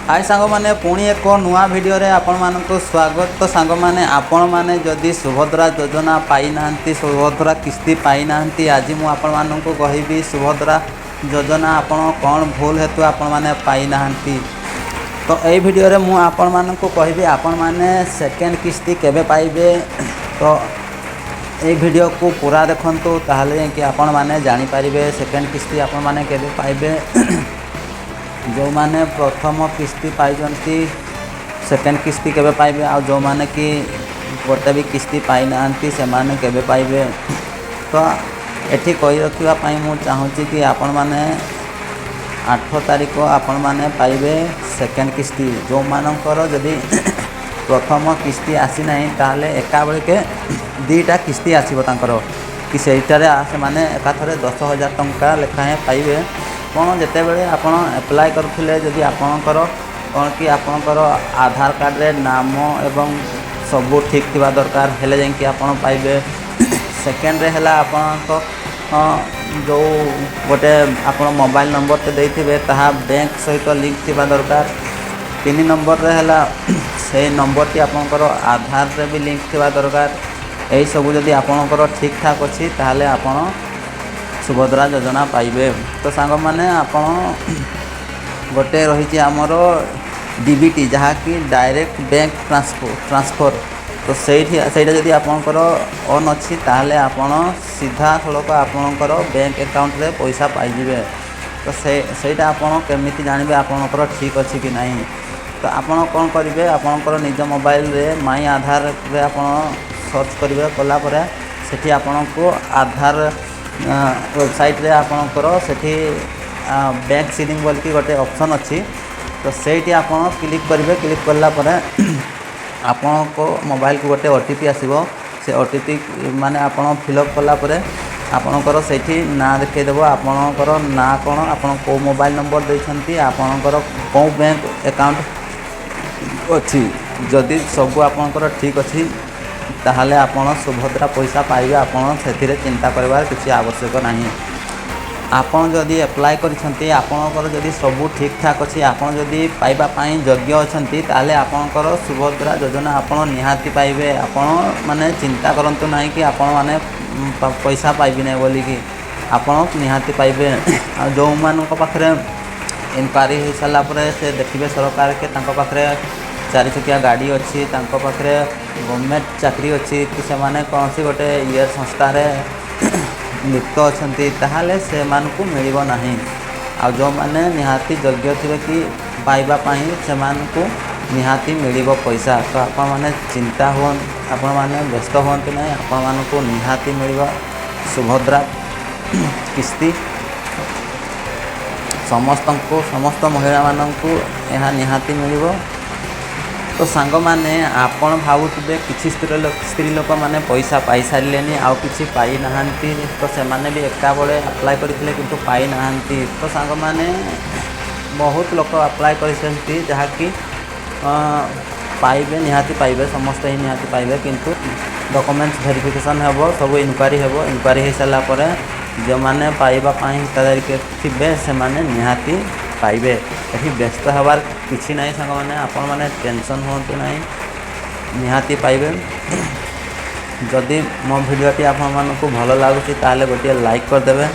High ସାଙ୍ଗମାନେ, ପୁଣି ଏକ ନୂଆ ଭିଡ଼ିଓରେ ଆପଣମାନଙ୍କୁ ସ୍ୱାଗତ। ତ ସାଙ୍ଗମାନେ, ଆପଣମାନେ ଯଦି ସୁଭଦ୍ରା ଯୋଜନା ପାଇନାହାନ୍ତି, ସୁଭଦ୍ରା କିସ୍ତି ପାଇନାହାନ୍ତି, ଆଜି ମୁଁ ଆପଣମାନଙ୍କୁ କହିବି ସୁଭଦ୍ରା ଯୋଜନା ଆପଣ କ'ଣ ଭୁଲ ହେତୁ ଆପଣମାନେ ପାଇନାହାନ୍ତି। ତ ଏଇ ଭିଡ଼ିଓରେ ମୁଁ ଆପଣମାନଙ୍କୁ କହିବି ଆପଣମାନେ ସେକେଣ୍ଡ କିସ୍ତି କେବେ ପାଇବେ। ତ ଏଇ ଭିଡ଼ିଓକୁ ପୁରା ଦେଖନ୍ତୁ, ତାହେଲେ ଯାଇକି ଆପଣମାନେ ଜାଣିପାରିବେ ସେକେଣ୍ଡ କିସ୍ତି ଆପଣମାନେ କେବେ ପାଇବେ। ଯେଉଁମାନେ ପ୍ରଥମ କିସ୍ତି ପାଇଛନ୍ତି, ସେକେଣ୍ଡ କିସ୍ତି କେବେ ପାଇବେ, ଆଉ ଯେଉଁମାନେ କି ଗୋଟେ ବି କିସ୍ତି ପାଇନାହାନ୍ତି, ସେମାନେ କେବେ ପାଇବେ। ତ ଏଠି କହି ରଖିବା ପାଇଁ ମୁଁ ଚାହୁଁଛି କି ଆପଣମାନେ 8 ତାରିଖ ଆପଣମାନେ ପାଇବେ ସେକେଣ୍ଡ କିସ୍ତି। ଯେଉଁମାନଙ୍କର ଯଦି ପ୍ରଥମ କିସ୍ତି ଆସିନାହିଁ, ତାହେଲେ ଏକାବେଳକେ ଦୁଇଟା କିସ୍ତି ଆସିବ ତାଙ୍କର କି ସେଇଟାରେ ସେମାନେ ଏକାଥରେ 10,000 ଟଙ୍କା ଲେଖାଏଁ ପାଇବେ। କ'ଣ ଯେତେବେଳେ ଆପଣ ଆପ୍ଲାଏ କରୁଥିଲେ, ଯଦି ଆପଣଙ୍କର କ'ଣ କି ଆପଣଙ୍କର ଆଧାର କାର୍ଡ଼ରେ ନାମ ଏବଂ ସବୁ ଠିକ୍ ଥିବା ଦରକାର, ହେଲେ ଯାଇକି ଆପଣ ପାଇବେ। ସେକେଣ୍ଡରେ ହେଲା ଆପଣଙ୍କ ଯେଉଁ ଗୋଟେ ଆପଣ ମୋବାଇଲ୍ ନମ୍ବରଟେ ଦେଇଥିବେ, ତାହା ବ୍ୟାଙ୍କ ସହିତ ଲିଙ୍କ୍ ଥିବା ଦରକାର। 3 ନମ୍ବରରେ ହେଲା ସେଇ ନମ୍ବରଟି ଆପଣଙ୍କର ଆଧାରରେ ବି ଲିଙ୍କ୍ ଥିବା ଦରକାର। ଏହିସବୁ ଯଦି ଆପଣଙ୍କର ଠିକ୍ ଠାକ୍ ଅଛି, ତାହେଲେ ଆପଣ ସୁଭଦ୍ରା ଯୋଜନା ପାଇବେ। ତ ସାଙ୍ଗମାନେ, ଆପଣ ଗୋଟେ ରହିଛି ଆମର ଡିବିଟି, ଯାହାକି ଡାଇରେକ୍ଟ ବ୍ୟାଙ୍କ ଟ୍ରାନ୍ସଫର୍। ତ ସେଇଠି ସେଇଟା ଯଦି ଆପଣଙ୍କର ଅନ୍ ଅଛି, ତାହେଲେ ଆପଣ ସିଧାସଳଖ ଆପଣଙ୍କର ବ୍ୟାଙ୍କ ଆକାଉଣ୍ଟରେ ପଇସା ପାଇଯିବେ। ତ ସେଇଟା ଆପଣ କେମିତି ଜାଣିବେ ଆପଣଙ୍କର ଠିକ୍ ଅଛି କି ନାହିଁ? ତ ଆପଣ କ'ଣ କରିବେ? ଆପଣଙ୍କର ନିଜ ମୋବାଇଲରେ ମାଇ ଆଧାରରେ ଆପଣ ସର୍ଚ୍ଚ କରିବେ। କଲା ପରେ ସେଠି ଆପଣଙ୍କୁ ଆଧାର ୱେବସାଇଟ୍ରେ ଆପଣଙ୍କର ସେଠି ବ୍ୟାଙ୍କ ସିଡ଼ିଂ ବୋଲିକି ଗୋଟେ ଅପସନ୍ ଅଛି। ତ ସେଇଠି ଆପଣ କ୍ଲିକ୍ କରିବେ। କ୍ଲିକ୍ କଲା ପରେ ଆପଣଙ୍କ ମୋବାଇଲକୁ ଗୋଟେ ଓଟିପି ଆସିବ। ସେ ଓଟିପି ମାନେ ଆପଣ ଫିଲ୍ଅପ୍ କଲା ପରେ ଆପଣଙ୍କର ସେଇଠି ନାଁ ଦେଖାଇଦେବ। ଆପଣଙ୍କର ନାଁ କ'ଣ, ଆପଣ କେଉଁ ମୋବାଇଲ ନମ୍ବର ଦେଇଛନ୍ତି, ଆପଣଙ୍କର କେଉଁ ବ୍ୟାଙ୍କ ଆକାଉଣ୍ଟ ଅଛି। ଯଦି ସବୁ ଆପଣଙ୍କର ଠିକ୍ ଅଛି, ତାହେଲେ ଆପଣ ସୁଭଦ୍ରା ପଇସା ପାଇବେ। ଆପଣ ସେଥିରେ ଚିନ୍ତା କରିବାର କିଛି ଆବଶ୍ୟକ ନାହିଁ। ଆପଣ ଯଦି ଆପ୍ଲାଏ କରିଛନ୍ତି, ଆପଣଙ୍କର ଯଦି ସବୁ ଠିକ୍ ଠାକ୍ ଅଛି, ଆପଣ ଯଦି ପାଇବା ପାଇଁ ଯୋଗ୍ୟ ଅଛନ୍ତି, ତାହେଲେ ଆପଣଙ୍କର ସୁଭଦ୍ରା ଯୋଜନା ଆପଣ ନିହାତି ପାଇବେ। ଆପଣ ମାନେ ଚିନ୍ତା କରନ୍ତୁ ନାହିଁ କି ଆପଣମାନେ ପଇସା ପାଇବି ନାହିଁ ବୋଲିକି। ଆପଣ ନିହାତି ପାଇବେ। ଆଉ ଯେଉଁମାନଙ୍କ ପାଖରେ ଇନକ୍ୱାରି ହେଇସାରିଲା ପରେ ସେ ଦେଖିବେ ସରକାର କି ତାଙ୍କ ପାଖରେ ଚାରି ଚକିଆ ଗାଡ଼ି ଅଛି, ତାଙ୍କ ପାଖରେ ଗଭର୍ଣ୍ଣମେଣ୍ଟ ଚାକିରି ଅଛି କି ସେମାନେ କୌଣସି ଗୋଟେ ଇଏ ସଂସ୍ଥାରେ ଲିପ୍ତ ଅଛନ୍ତି, ତାହେଲେ ସେମାନଙ୍କୁ ମିଳିବ ନାହିଁ। ଆଉ ଯେଉଁମାନେ ନିହାତି ଯୋଗ୍ୟ ଥିବେ କି ପାଇବା ପାଇଁ, ସେମାନଙ୍କୁ ନିହାତି ମିଳିବ ପଇସା। ତ ଆପଣମାନେ ଚିନ୍ତା ଆପଣମାନେ ବ୍ୟସ୍ତ ହୁଅନ୍ତୁ ନାହିଁ। ଆପଣମାନଙ୍କୁ ନିହାତି ମିଳିବ ସୁଭଦ୍ରା କିସ୍ତି। ସମସ୍ତଙ୍କୁ, ସମସ୍ତ ମହିଳାମାନଙ୍କୁ ଏହା ନିହାତି ମିଳିବ। ତ ସାଙ୍ଗମାନେ, ଆପଣ ଭାବୁଥିବେ କିଛି ସ୍ତ୍ରୀ ଲୋକମାନେ ପଇସା ପାଇସାରିଲେନି ଆଉ କିଛି ପାଇନାହାନ୍ତି। ତ ସେମାନେ ବି ଏକାବେଳେ ଆପ୍ଲାଏ କରିଥିଲେ କିନ୍ତୁ ପାଇନାହାନ୍ତି। ତ ସାଙ୍ଗମାନେ, ବହୁତ ଲୋକ ଆପ୍ଲାଏ କରିଛନ୍ତି, ଯାହାକି ପାଇବେ, ନିହାତି ପାଇବେ, ସମସ୍ତେ ହିଁ ନିହାତି ପାଇବେ। କିନ୍ତୁ ଡକୁମେଣ୍ଟସ୍ ଭେରିଫିକେସନ୍ ହେବ, ସବୁ ଇନକ୍ୱାରି ହେବ। ଇନକ୍ୱାରି ହେଇସାରିଲା ପରେ ଯେଉଁମାନେ ପାଇବା ପାଇଁ ହିତାଧିକାରୀ ଥିବେ, ସେମାନେ ନିହାତି ପାଇବେ। ଏଠି ବ୍ୟସ୍ତ ହେବାର କିଛି ନାହିଁ ସାଙ୍ଗମାନେ। ଆପଣମାନେ ଟେନସନ୍ ହୁଅନ୍ତୁ ନାହିଁ, ନିହାତି ପାଇବେ। ଯଦି ମୋ ଭିଡ଼ିଓଟି ଆପଣମାନଙ୍କୁ ଭଲ ଲାଗୁଛି, ତାହେଲେ ଗୋଟିଏ ଲାଇକ୍ କରିଦେବେ।